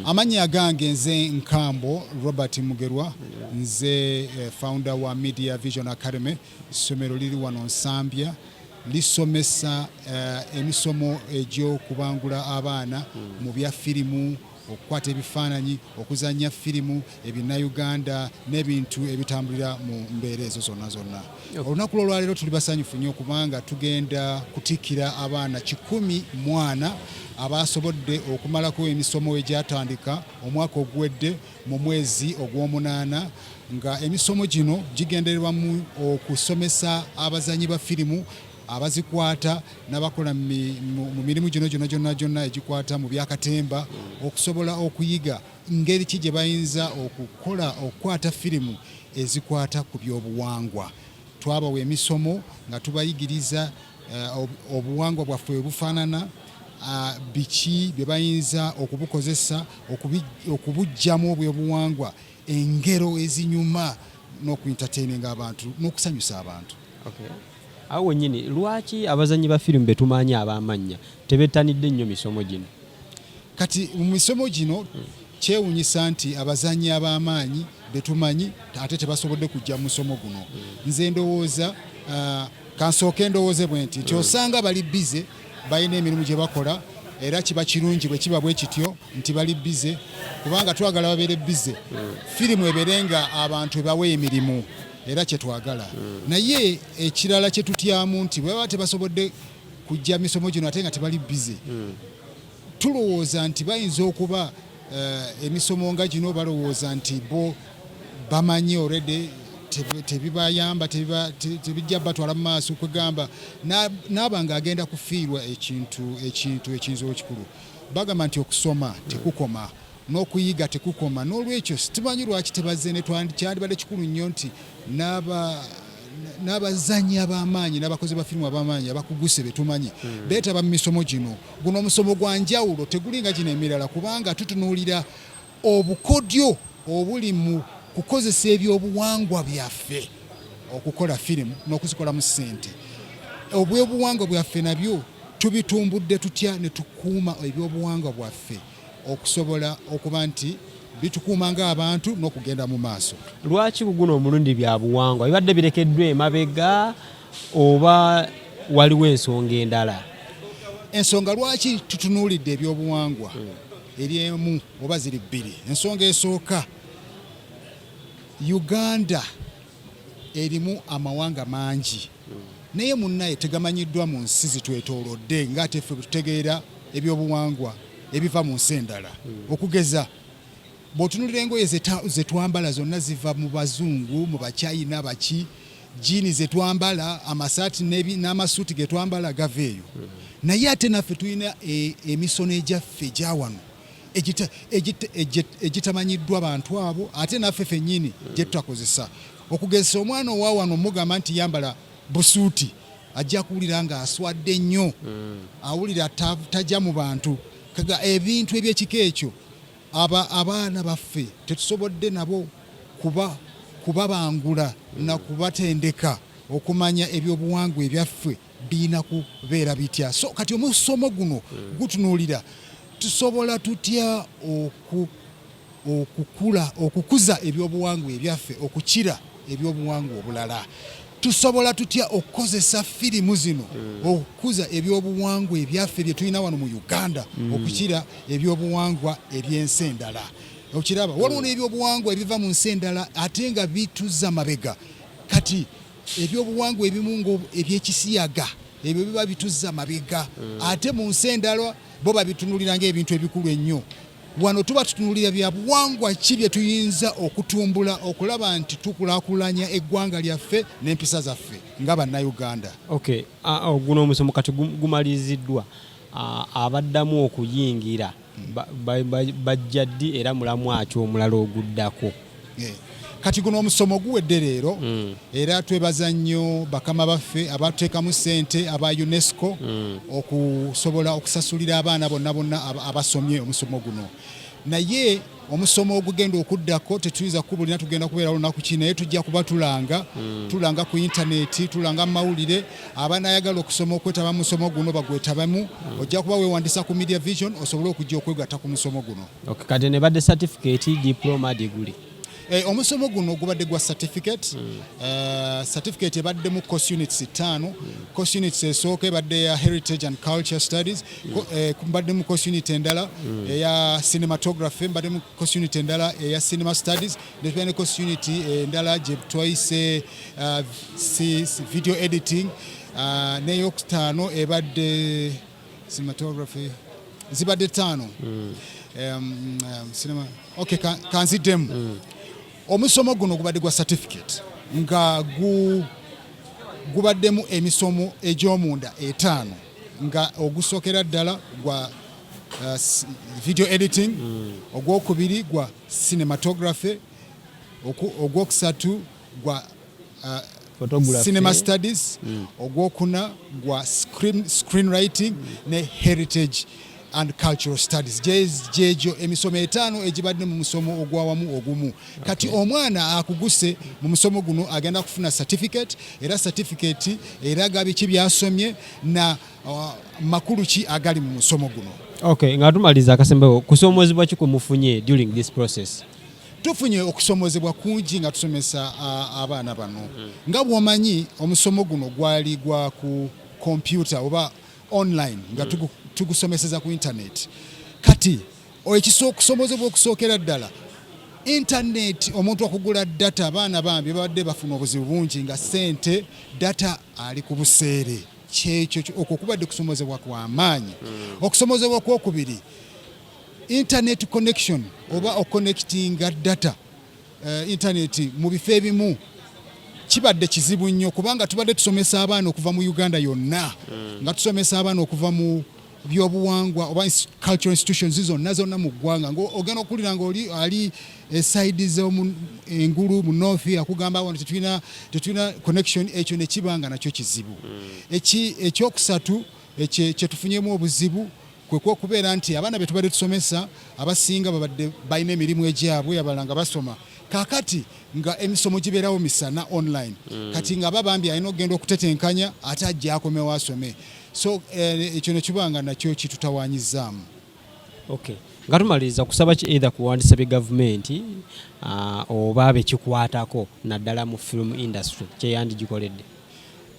Amannya agange nze Nkambo Robert Mugerwa, nze founder wa Media Vision Academy. Essomero liri wano Nsambya, lisomesa emisomo egy'okubangula abaana mu bya firimu, okukwata ebifaananyi, okuzannya firimu, ebinnauganda n'ebintu ebitambulira mu mbeera ezo zonna zonna. Olunaku lwolwaleero tuli basanyufu nnyo kubanga tugenda kutikkira abaana 140 abasobodde okumalako emisomo egyatandika omwaka oguwedde mu mwezi ogw'omunaana, nga emisomo gino gigendererwamu okusomesa abazanyi ba firimu, abazikwata n'abakola mu mirimu gino gyonna gyonna gyonna egikwata mu byakatemba, okusobola okuyiga ngeri ki gye bayinza okukola okukwata firimu ezikwata ku byobuwangwa. Twabawa emisomo nga tubayigiriza obuwangwa bwaffe bwe bufaanana, biki bye bayinza okubukozesa okubuggyamu obyobuwangwa, engero ezinyuma n'okuentertaininga abantu n'okusanyusa abantu. Awo wennyini, lwaki abazannyi ba firimu be tumanyi ab'amannya tebettanidde nnyo misomo gino? Kati mu misomo gino kyewunyisa nti abazannyi ab'amaanyi betumanyi ate tebasobodde kujja mu musomo guno. Nze ndowooza, kansooke ndowooze bwe nti osanga bali busy, balina emirimu gye bakola, era kiba kirungi bwe kiba bwe kityo nti bali busy, kubanga twagala babeere busy, firimu ebeere nga abantu ebawa emirimu, era kyetwagala. Naye ekirala kye tutyamu nti bwe baba tebasobodde kujja misomo gino ate nga tebali busy, tulowooza nti bayinza okuba emisomo nga gino balowooza nti bo bamanyi already, tebibayamba, tebijja batwala mu maaso. Kwegamba naaba nga agenda kufiirwa ekintu ekiyinza ekikulu. Bagamba nti okusoma tekukoma n'okuyiga tekukoma. N'olwekyo situmanyi lwaki tebazze. Ne kyandibadde kikulu nnyo nti n'abazannyi ab'amaanyi n'abakozi ba firimu ab'amaanyi abakuguse be tumanyi beetaba mu misomo gino. Guno omusomo gwa njawulo, tegulinga gino emirala, kubanga tutunuulira obukodyo obuli mu kukozesa ebyobuwangwa byaffe okukola firimu n'okuzikolamu ssente. Obyobuwangwa bwaffe nabyo tubitumbudde tutya ne tukuuma ebyobuwangwa bwaffe okusobola okuba nti bitukuuma ng'abantu n'okugenda mu maaso? Lwaki ku guno omulundi bya buwangwa bibadde birekeddwa emabega, oba waliwo ensonga endala? Ensonga lwaki tutunuulidde ebyobuwangwa eri emu oba ziri bbiri. Ensonga esooka, Uganda erimu amawanga mangi, naye munnaye tegamanyiddwa mu nsi zitwetoolodde ng'ate ffe bwe tutegeera ebyobuwangwa ebiva mu nsi endala. Okugeza, bw'otunuulira engoye zetwambala zonna ziva mu bazungu, mu Bachina, baki jean zetwambala, amasaati n'amasuuti getwambala gava eyo. Naye ate naffe tulina emisono egyaffe egya wano egitamanyiddwa bantu abo, ate naffe ffennyini gye tutakozesa. Okugeza, omwana owa wano mugamba nti yambala busuuti, ajja kuwulira ng'aswadde nnyo, awulira tajja mu bantu. Kaga ebintu ebyekika ekyo abaana baffe tetusobodde nabo kuba kubabangula na kubatendeka okumanya ebyobuwangwa ebyaffe birina kubeera bitya. So kati omusomo guno gutunuulira tusobola tutya okukula okukuza ebyobuwangwa ebyaffe okukira ebyobuwangwa obulala, tusobola tutya okukozesa firimu zino okukuza ebyobuwangwa ebyaffe bye tulina wano mu Uganda okukira ebyobuwangwa ebyensi endala. Okiraba, waliwo n'ebyobuwangwa ebiva mu nsi endala ate nga bituzza mabega. Kati ebyobuwangwa ebimu nga ebyekisiyaga, ebyo biba bituzza mabega, ate mu nsi endala bo babitunulira ng'ebintu ebikulu ennyo. Wano tuba tutunulira bya buwangwa ki bye tuyinza okutumbula okulaba nti tukulaakulanya eggwanga lyaffe n'empisa zaffe nga Bannayuganda. Okay, guno omusomo kati gumaliriziddwa. Abaddamu okuyingira bajja ddi, era mulamwa ki omulala oguddako? Kati guno omusomo guwedde leero, era twebaza nnyo bakama baffe abatuteekamu ssente aba UNESCO okusobola okusasulira abaana bonna bonna abasomye omusomo guno. Naye Omusomo ogugenda okuddako tetuyinza kubulina tugenda kubeerawo lunaku ki, naye tujja kuba tulanga, tulanga ku intaneti, tulanga mu mawulire. Abanayagala okusoma, okwetaba mu musomo guno, bagwetabamu. Ojja kuba weewandisa ku Media Vision osobole okujja okwegatta ku musomo guno. Okay, kati nebadde certificate, diploma, degree? Omusomo guno gubadde gwa certificate. Certificate ebaddemu course units ttaano. Course units esooka ebadde ya heritage and culture studies. Mbaddemu course unit endala eya cinematography, mbaddemu course unit endala eya cinema studies, netubeera ne course unit endala gye twayise video editing, n'eyokutaano ebadde cinematography. Zibadde ttaano. Cinema, okay, kanziddemu. Omusomo guno gubadde gwa certificate nga gubaddemu emisomo egy'omunda etaano, nga ogusookera ddala gwa video editing, ogwokubiri gwa cinematography, ogwokusatu gwa Photography. Cinema studies, ogwokuna gwa screenwriting ne heritage and cultural studies. Gyegyo emisomo etaano egibadde mu musomo ogwawamu ogumu. Kati omwana akuguse mu musomo guno agenda kufuna certificate, era certificate eraga biki byasomye na makulu ki agali mu musomo guno. Okay, nga tumaliriza, akasembayo, kusoomozebwa ki kwe mufunye during this process? Tufunye okusomozebwa kungi nga tusomesa abaana bano. Nga bw'omanyi, omusomo guno gwali gwa ku kompyuta oba online, nga tugusomeseza ku internet. Kati okusomozebwa okusookera ddala, internet, omuntu okugula data. Abaana bambi babadde bafuna obuzibu bungi nga sente data ali ku buseere. Kyekyo okwo kubadde kusomozebwa kw'amaanyi. Okusomozebwa kwokubiri, internet connection oba oconnectinga data, internet mu bifo ebimu kibadde kizibu nnyo, kubanga tubadde tusomesa abaana okuva mu Uganda yonna, nga tusomesa abaana okuva mu byobuwangwa oba cultural institutions zonna zonna mu ggwanga, nga ogenda okuwulira nga oli ali e side z'omu engulu mu north akugamba wano tetulina connection. Ekyo ne kiba nga nakyo kizibu. Ekyokusatu kyetufunyemu obuzibu kwe kwokubeera nti abaana be tubadde tusomesa abasinga babadde balina emirimu egyabwe, abalala nga basoma. Kaakati nga emisomo gibeerawo misana online, kati nga babambi alina okugenda okutetenkanya ate ajja akomewo asome. So ekyo ne kiba nga nakyo kitutawanyizaamu. Okay, nga tumaliriza, kusaba ki either kuwandisa bye gavumenti oba bekikwatako, naddala mu film industry, kyeyandigikoledde?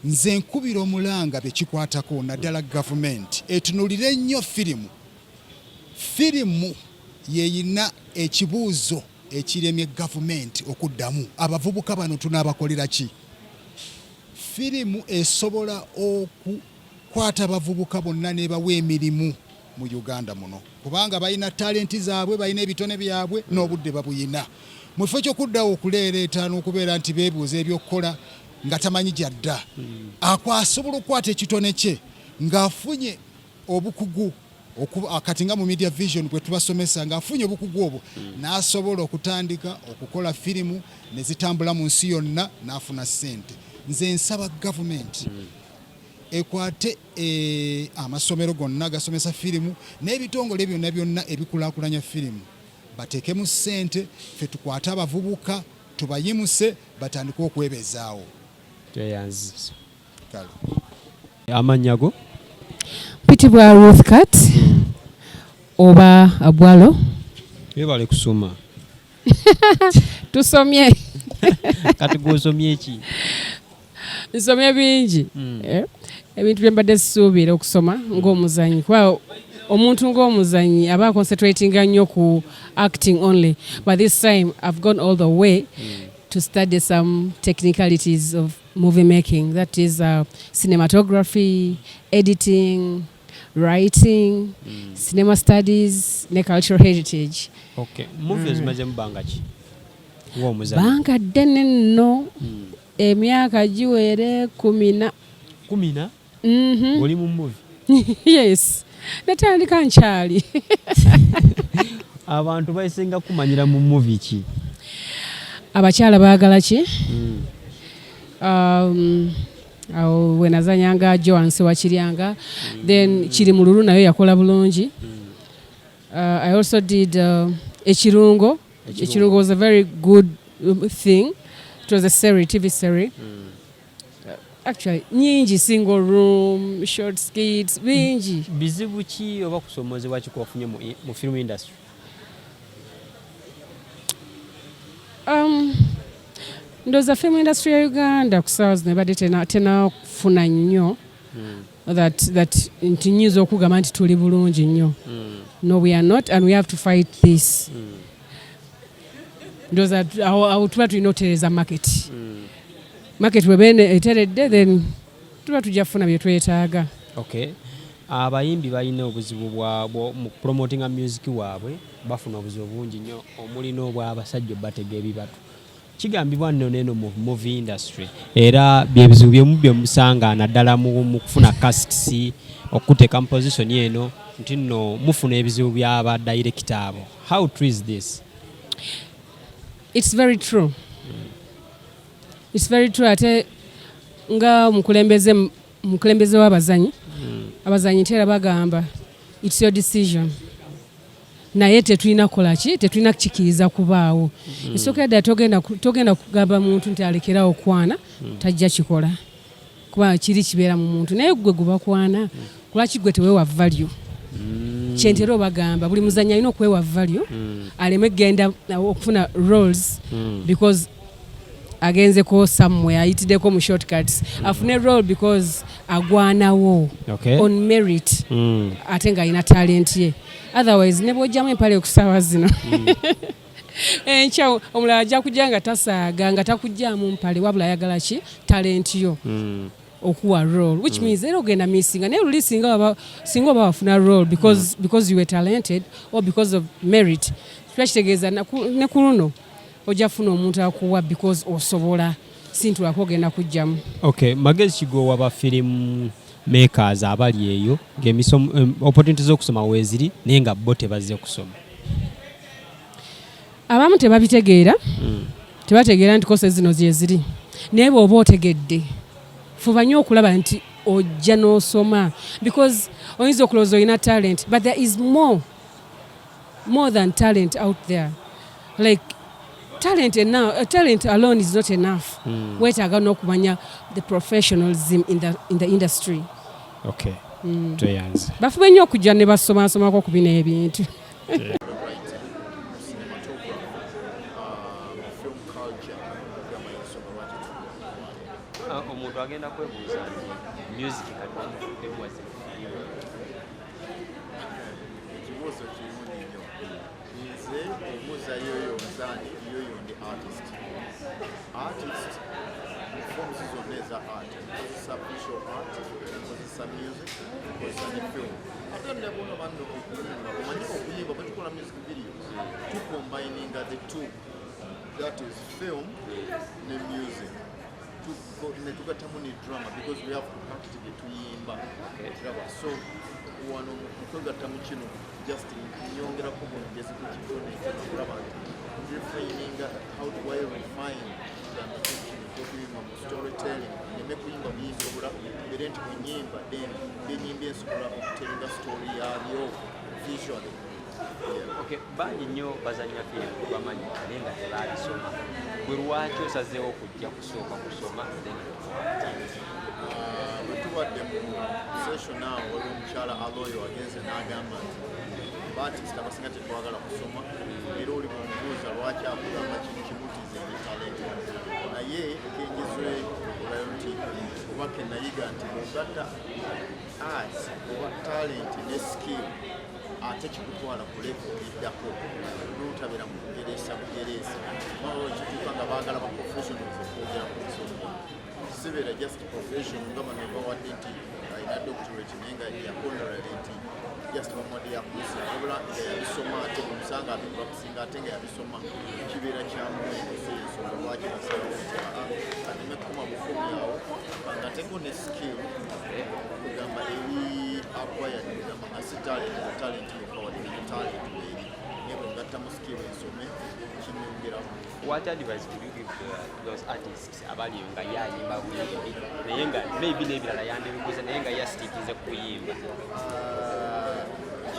Nze nkubira omulanga bekikwatako, naddala gavumenti, etunulire nnyo firimu. Firimu yeyina ekibuuzo ekiremye gavumenti okuddamu: abavubuka bano tunaabakolera ki? Firimu esobola okukwata abavubuka bonna nebawa emirimu mu Uganda muno, kubanga balina talenti zaabwe, balina ebitone byabwe n'obudde babuyina. Mu kifo ky'okuddawo okuleereeta n'okubeera nti beebuuza ebyokukola nga tamanyi gyadda, asobola okukwata ekitone kye ng'afunye obukugu. Kati nga mu Media Vision bwe tubasomesa, ng'afunye obukugu obwo n'asobola okutandika okukola firimu ne zitambula mu nsi yonna n'afuna ssente. Nze nsaba gavumenti ekwate amasomero gonna gasomesa firimu n'ebitongole byonna byonna ebikulaakulanya firimu, bateekemu ssente, ffe tukwate abavubuka tubayimuse batandike okwebezaawo. Tweyanziza. Kale. Amannya go? Mpitibwa Ruth Cat oba Abwalo. Webale kusoma. Tusomye. Kati gwosomye ki? Nsomye bingi. Ebintu bye mbadde sisuubira okusoma ng'omuzanyi, kuba omuntu ng'omuzanyi aba concentratinga nnyo ku acting only, but this time I've gone all the way to study some technicalities of movie making, that is cinematography, editing, writing, cinema studies ne cultural heritage. Okay, movie ozimaze mu bbanga ki ng'omuzanyi? Banga ddene nno, emyaka giwere 10. 10? Oli mu movie? Yes, natandika nkyali. Abantu basinga kumanyira mu movie ki? Abakyala Baagala Ki. Awo wenazanyanga Joan Sewakiryanga. Then Kiri Mululu nayo yakola bulungi. I also did Ekirungo. Ekirungo was a very good thing. It was a series, TV series. Actually, nyingi, single room, short skits, bingi. Bizibu ki oba kusoomozebwa ki kwofunye mu film industry? Ndowooza film industry ya Uganda ku ssaawa zino ebadde tenafuna nnyo that nti nyinza okugamba nti tuli bulungi nnyo. No, we are not, and we have to fight this. Ndowooza awo tuba tulina okutereeza market. Market bw'eba eteredde, then tuba tujja kufuna bye twetaaga. Okay, abayimbi balina obuzibu mu promotinga music waabwe, bafuna obuzibu bungi nnyo omuli n'obwabasajja obatega ebibatu. Kigambibwa nno neno mu movie industry era byebizibu byemu byemusanga naddala mu kufuna casts, okuteeka mu position eno nti nno mufuna ebizibu by'aba director abo. How true is this? It's very true. It's very true. Ate nga omukulembeze w'abazanyi, abazanyi tera bagamba it's your decision, naye tetulina kukola ki, tetulina kukikiriza kubaawo. Esookera ddala togenda kugamba muntu nti alekerawo okwana, tajja kikola kuba kiri kibeera mu muntu. Naye gwe gubakwana, lwaki gwe teweewa value? Kyentera obagamba, buli muzanyi alina okwewa value, aleme kugenda okufuna roles because agenzeko somewhere, ayitiddeko mu shortcuts. Afune role because agwanawo on merit, ate ng'alina talent ye. Otherwise ne bw'ojjamu empale ku ssaawa zino, enkya omulala ajja kujja nga tasaaga, nga takugjamu mpale, wabula ayagala ki? Talent yo okuwa role, which means era ogenda missinga. Naye luli singa oba wafuna role because you were talented or because of merit, kiba kitegeeza ne ku luno ojja kufuna omuntu akuwa because osobola, si nti lwako ogenda kujjamu. Okay, magezi kigowa ba film makers abali eyo ng'emisomo opportunity z'okusoma weeziri naye nga bo tebazze kusoma? Abamu tebabitegeera, tebategeera nti course zino gyeziri. Naye bw'oba otegedde, fuba nnyo okulaba nti ojja n'osoma, because oyinza okulowooza olina talent, but there is more than talent out there. Like talent alone is not enough. Weetaaga n'okumanya the professionalism in the industry. Okay, tweyanze. Bafube nnyo okujja ne basomasomako ku bino ebintu. Writing, cinematography, film culture, kugamba ensonga lwaki tuwale. Omuntu agenda kwebuuza nti music kati bamufuddemu waze? Ekibuuzo kirungi nnyo. Nze obuuza yoyo nzaani? Yoyo ndi artist. Artist mu forms zonna eza art, nkozesa visual art, nkozesa music, nkozesa ne film, ate ne bona banno okuyimba. Omanyi okuyimba, bwe tukola music video tucombininga the two, that is film ne music. Ne tugattamu ne drama because we have to act bye tuyimba. Kiraba, so wano mu kwegatta mu kino just nyongerako bwongezi ku kitone ekyo okulaba nti refininga, how do I refine kugamba kino ekyokuyimba mu storytelling, neme kuyimba buyimbi obula mbeere nti bwenyimba then byenyimbye nsobola okutellinga story yabyo visually. Yeah. Okay, bangi nnyo bazanya firimu bamanyi naye nga tebabisoma. Bwe lwaki osazeewo okujja kusooka kusoma then? Ah, bwe tubadde mu session awo, waliwo omukyala Aloyo agenze n'agamba nti ba artist abasinga tetwagala kusoma, era oli bwomubuuza lwaki akugamba kintu kimu nti nze ndi talent. Naye kenjizwe olayo nti oba kenayiga nti bw'ogatta art oba talent ne skill, ate kikutwala ku level eddako n'otabeera mu kugereesa bugereesa. Kubanga kituuka nga baagala ba professionals okwogera ku nsonga, sibeera just professional nga bano bawadde nti alina doctorate naye nga ya honorary, nti just bamuwadde yakusa, wabula nga yabisoma, ate omusanga abipracticinga ate nga yabisoma, kibeera kya muwendo. So ensonga lwaki nasalawo nti aa kaneme kukoma bukomi awo, kangateko ne skill kugamba eri acquired, kugamba nga si talent, talent yokka, wadde nayo talent weeri, naye bwe ngattamu skill ensome kinyongeramu. What advice would you give to those artists abali nga ye ayimba buyimbi naye nga maybe n'ebirala yandibikoze naye nga yasitikize ku kuyimba? Ah,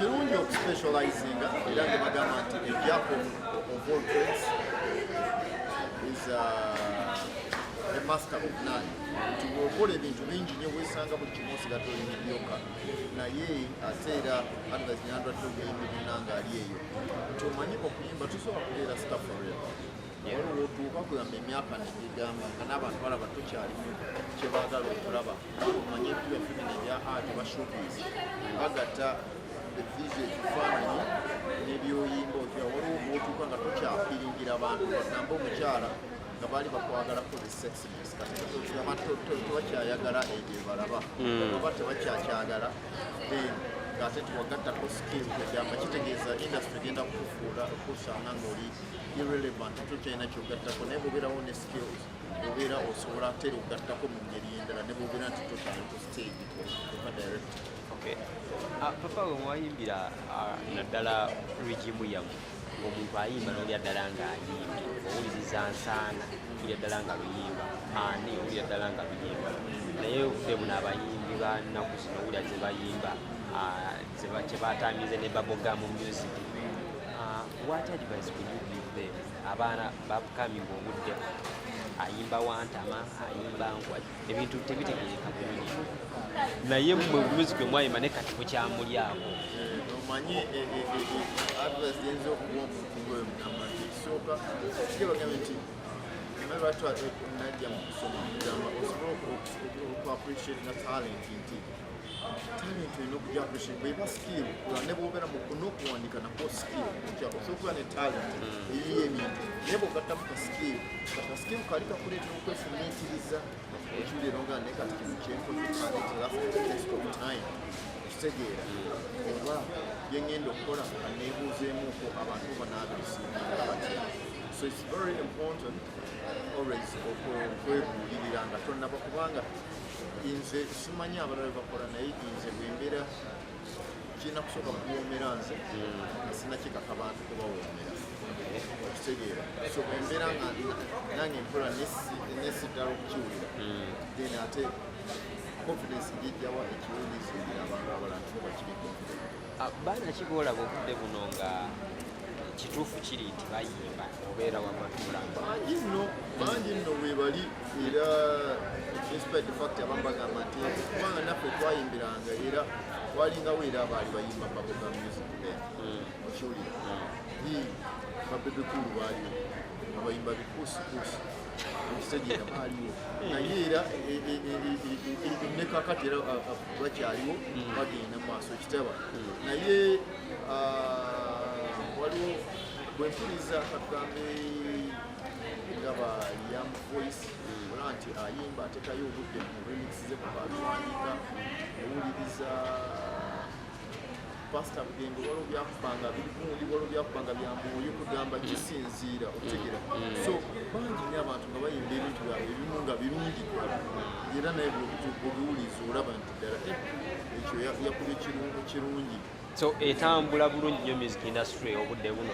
Kirungi okuspecializinga, era nga bagamba nti a jack of all trades is a master of none, nti bw'okola ebintu bingi nnyo weesanga buli kimu osigadde oli mediocre. Naye ate era advice nyandwadde omuyimbi munnange ali eyo nti omanyi okuyimba tosobola kubeera star forever. Waliwo otuuka kugamba emyaka negigamba nga n'abantu balaba tokyalimu kyebaagala okulaba. Omanye ebintu byaffe bino ebya art oba showbiz, bagatta evision, ekifaananyi n'ebyoyimba otya. Waliwo bwotuuka nga tokyafiringira abantu, bagambe omukyala nga baali bakwagalako the sexiness, kati abantu tebakyayagala ebyo balaba oba tebakyakyagala, then ng'ate tewagattako skill, kwegamba kitegeeza industry egenda kukufuula okusanga ng'oli irrelevant, tokyalina kyogattako. Naye bw'obeerawo ne skills, obeera osobola ate era okugattako mu ngeri endala, ne bw'obeera nti tokyali ku stage oba direct. Okay. Papa, we mwayimbira, naddala regime yammwe, ng'omuntu ayimba n'olya ddala ng'ayimbye, owuliriza nsaana, owulira ddala nga luyimba ani, owulira ddala nga luyimba. Naye obudde buno abayimbi ba nnaku zino owulira ze bayimba, kye batamize ne bubblegum music. What advice could you give them, abaana ba upcoming obudde ayimba wantama, ayimba nkwa, ebintu tebitegeereka bulungi, naye mmwe music we mwayimba ne kati bukyamulyako? Omanyi advice gyenza okuwa omuntu ngaoyo mugamba nti ekisooka kike bagambe nti omanyi lwaki najja mu kusoma, mugamba osobola okuappreciate nga talent, nti talent olina okugi appreciate bweba skill, ne bwobeera mu n'okuwandika nakwo skill otya, osobola okuba ne talent eyiyo ebintu, naye bw'ogattamu ka skill, kati ka skill kali kakuleetera okwefumiitiriza, ekiwuliro nga naye kati kino kyenkoze can it last the test of time, okitegeera, oba byengenda okukola kaneebuuzeemuko abantu banaabirisiiminga batya. So it's very important always okwebuulirira nga tonnaba, kubanga nze simanyi abalala bwe bakola, naye nze bwembeera kirina kusooka kuwoomera nze nga sinakikaka bantu kubawoomera, okitegeera. So bwembeera nga nange nkola nesiddala okukiwulira, then ate confidence gijjawa ekiwulizingira abantu abalala nti bo bakiri confident. Baana ki boolaba obudde buno nga kituufu kiri nti bayimba obeera wamatulamba? Bangi nno, bangi nno webali, era despite the fact abamu bagamba nti kubanga naffe twayimbiranga, era twalingawo, era abaali bayimba bubblegum music then, okiwulira, ba Bebe Cool baaliwo nga bayimba bikuusikuusi, okitegeera, baaliwo. Naye era ne kakati era bakyaliwo, bagenda mu maaso ekitaba. Naye waliwo bwe mpuliriza katugambe nga ba Liam Voice, olaba nti ayimba atekayo obudde mu remix ze kuba abiwandiika. Owuliriza Pasita Bugembe, waliwo byakubanga biri, waliwo byakubanga bya mwoyo, kugamba kisinziira, okutegera. So bangi nnyo abantu nga bayimba ebintu byabwe ebimu nga birungi ddala, era naye bwobiwuliriza olaba nti ddala ekyo yakubye kirungi kirungi. So etambula bulungi nnyo music industry obudde buno?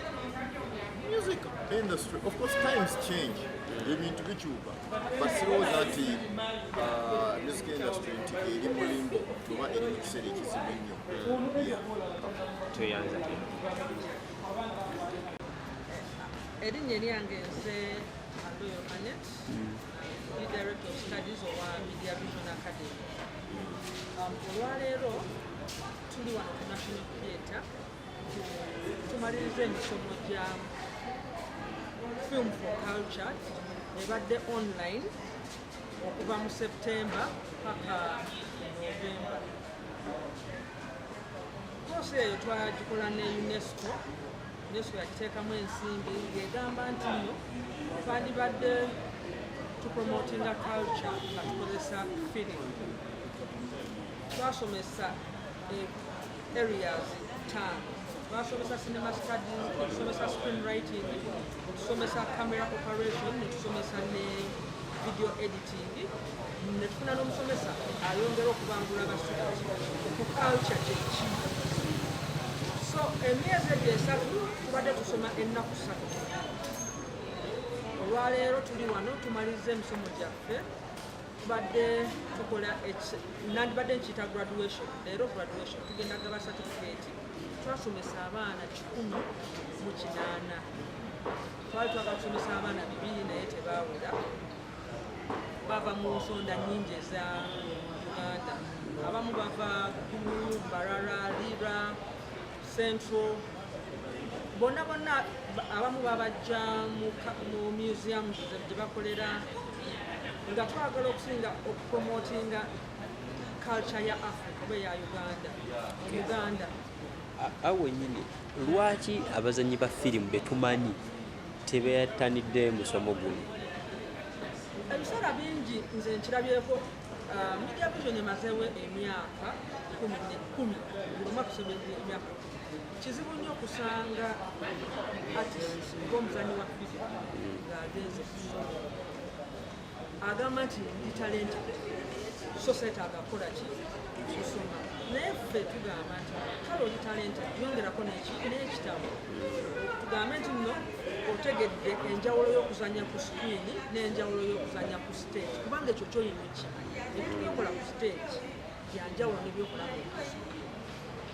Music industry, of course times change, ebintu bikyuka, but sirowooza nti music industry nti eri mu limbo oba eri mu kiseera ekizibu ennyo. Yeah. Tweyanza. Erinnya eryange nze Aloyo Anet, ndi director of studies owa Media Vision Academy. Olwaleero tuli wano ku National Theatre, tumaliriza emisomo gya Film for Culture ebadde online okuva mu September paka November. Course eyo twagikola ne UNESCO. UNESCO yagiteekamu ensimbi ng'egamba nti nno twandibadde tupromotinga culture nga tukozesa film. Twasomesa areas ttaano. Twasomesa cinema studies, netusomesa screen writing, netusomesa camera operation, netusomesa ne video editing, netufuna n'omusomesa ayongera okubangula ba students ku culture kyeki. So emyezi egyo 3 tubadde tusoma ennaku 3. Olwaleero tuli wano tumaliriza emisomo gyaffe. Tubadde tukola nandibadde nkiyita graduation. Leero graduation, tugenda gaba certificate. Twagala Twasomesa abaana 180. Twali twagala kusomesa abaana 200, naye tebaawera. Bava mu nsonda nnyingi eza Uganda. Abamu bava Gulu, Mbarara, Lira, Central, bonna bonna. Abamu babajja mu museums gye bakolera, nga twagala okusinga okupromotinga culture ya Africa oba eya Uganda, Uganda. Awo wennyini, lwaki abazanyi ba firimu betumanyi tebettanidde musomo guno? Ebiseera bingi nze nkirabyeko, Media Vision emazeewo emyaka 10, buli mwaka tusoma emyaka 10. Kizibu nnyo okusanga artist oba omuzanyi wa firimu ng'agenze kusoma. Agamba nti ndi talented, so seetaaga kukola ki? Kusoma. Naye ffe tugamba nti kale oli talented, yongerako n'ekitabo, tugambe nti nno otegedde enjawulo y'okuzanya ku screen n'enjawulo y'okuzanya ku stage, kubanga ekyo kyoyina okimanya. Ebintu byokola ku stage byanjawulo nebyokola ku screen,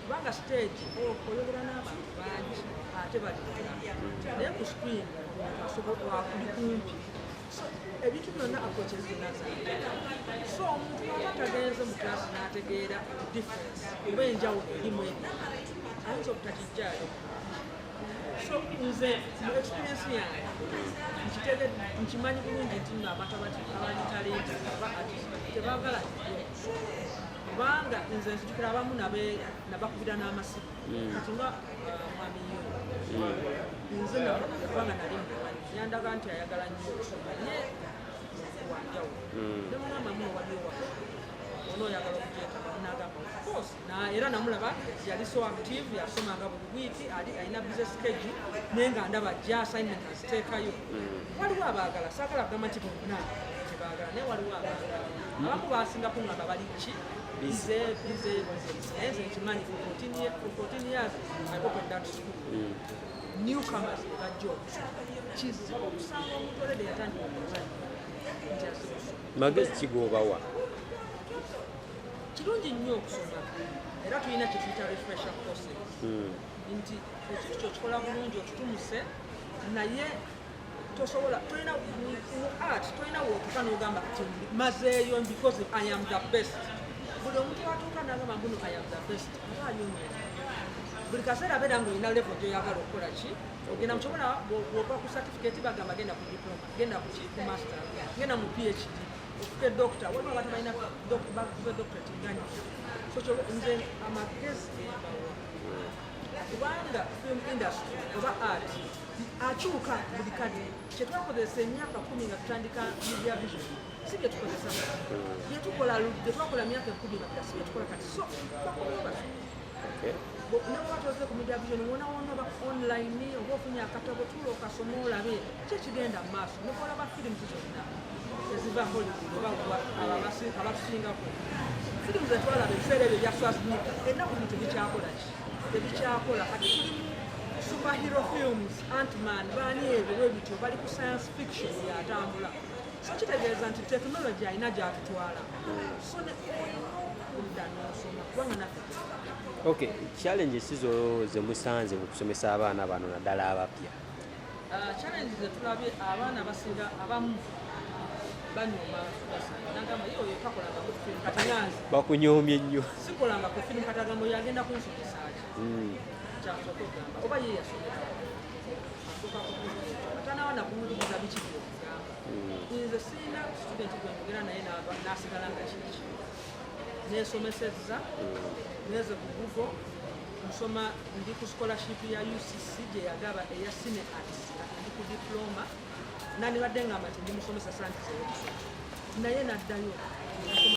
kubanga stage oyogera n'abantu bangi ate bali, naye ku screen omuntu asobola ali kumpi. So ebintu byonna, approaches zonna zanjawulo. So omuntu aba tagenze mu class n'ategeera difference oba enjawulo erimu ebyo, ayinza obutakijjaayo. So nze mu experience yange nkitege, nkimanyi bulungi nti nno abantu abali talented oba artist tebaagala nnyo okusoma, kubanga nze nzijukira abamu nabakubira n'amasimu. Kati nga mwami yo, nze kubanga nali mumanyi, yandaga nti ayagala nnyo okusoma, ye wanjawulo. Nemugamba mu waliwo waka onooyagala okugyetaba, nagamba of course. Era namulaba yali so active, yasomanga buli wiiki, ali alina busy schedule, naye nga ndaba ajja assignment aziteekayo. Waliwo abaagala, saagala kugamba nti bonna tebaagala, naye waliwo abaagala. Abamu basinga kuŋŋamba bali ki? Busy, busy, busy. Naye nze nkimanyi for 14 years I opened that school, newcomers bajja okusoma. Kizibu okusanga omuntu already yatandika okuzanya nti azze kusoma. Magezi kigobawa? Kirungi nnyo okusoma, era tulina kyetuyita refresher courses, nti ekintu kyokikola bulungi, otutumuse, naye tosobola, tolina mu art tolina wootuka n'ogamba kati mazeeyo because I am the best. Buli omuntu atuuka n'agamba mbuno I am the best aba ayonyoona. Buli kaseera abeera nga olina level gyoyagala okukola ki, ogenda mukibola. Bwova ku certificate bagamba genda ku diploma, genda ku ki, ku master, genda mu PhD, ofuke doctor. Waliwo abantu balina bakuze doctorate nganya. So nze amagezi gembawa, kubanga film industry oba art akyuka buli kati. Kyetwakozesa emyaka 10 nga tutandika Media Vision si byetukozesa kati. Byetukola, byetwakola myaka 10 mabega si byetukola kati. So bakomewo basome. Ne bwaba toze ku Media Vision, wona wona, oba online, oba ofunye akatabo, tuula okasome olabe ki ekigenda mu maaso. Ne bwolaba firimu zonna eziva Hollywood oba abatusingako, firimu zetwalaba ebiseera ebyo ebya Schwarzenegger, ennaku zino tebikyakola ki? Tebikyakola. Kati tuli mu superhero films, Antman, baani, ebyo bwebityo, bali ku science fiction yatambula. So kitegeeza nti tekinologi alina gyatutwala. So olina okudda n'osoma, kubanga naffe Okay, challenges zo zemusanze mu kusomesa abaana bano, naddala abapya? Challenge zetulabye, abaana abasinga abamu banyooma abasomesa. Nagamba ye oyo takolanga ku firimu, kati nganze Bakunyoomye nnyo. Sikolanga ku firimu, kati agamba oyo agenda kunsomesa ki? Kyasooka okugamba oba ye yasomera, asooka kubuuza ekyo, atanawa nakuwuliriza biki byokugamba. Nze sirina student gwe njogera naye n'asigala nga kiki. Nesomesezza neze ku Google, nsoma, ndi ku scholarship ya UCC gye yagaba eya cine arts, kati ndi ku diploma. Nandibadde ngamba nti ndi musomesa santize eyokusoma, naye naddayo nasoma.